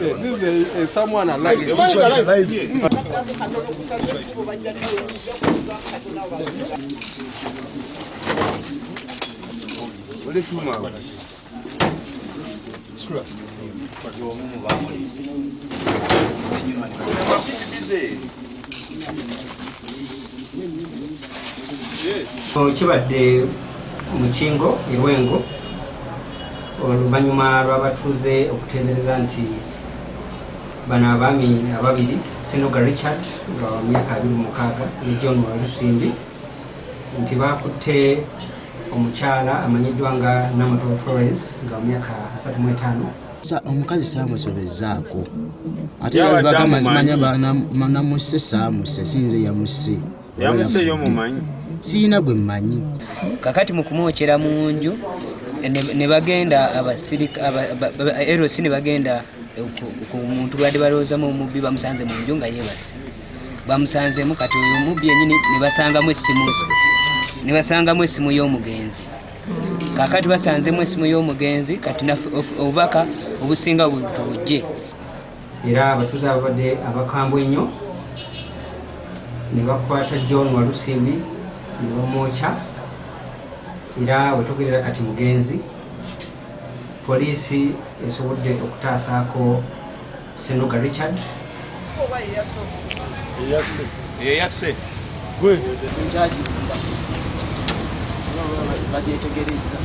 Okay, this is someone alive. The man is alive. Kibadde Mukingo e Lwengo oluvannyuma lw'abatuuze okuteebereza nti bano abaami ababiri, Senoga Richard nga wa myaka 26 ne John Walusimbi, nti bakutte omukyala amanyiddwa nga Namatovu Florence nga wa myaka 35. Omukazi saamusobezaako, ate era bagamba nzimanya namusse, saamusse, sinze yamusse. Yamusse yomumanyi? Siyina gwe mmanyi. Kakati mu kumwokyera mu nju ne bagenda abasirika LC ne bagenda ku muntu badde balowoozamu omubbi, bamusanze mu nju nga yeebase, bamusanzemu. Kati oyo omubbi yennyini ne basangamu essimu, ne basangamu essimu y'omugenzi. Kakati basanzemu essimu y'omugenzi, kati naffe obubaka obusinga tubujje. Era abatuuze ababadde abakambwe ennyo ne bakwata John Walusimbi ne bamwokya, era wetogerera kati mugenzi. Poliisi esobodde okutaasaako Senoga Richard. Yeyasse. Nkyagirira bagyetegereza.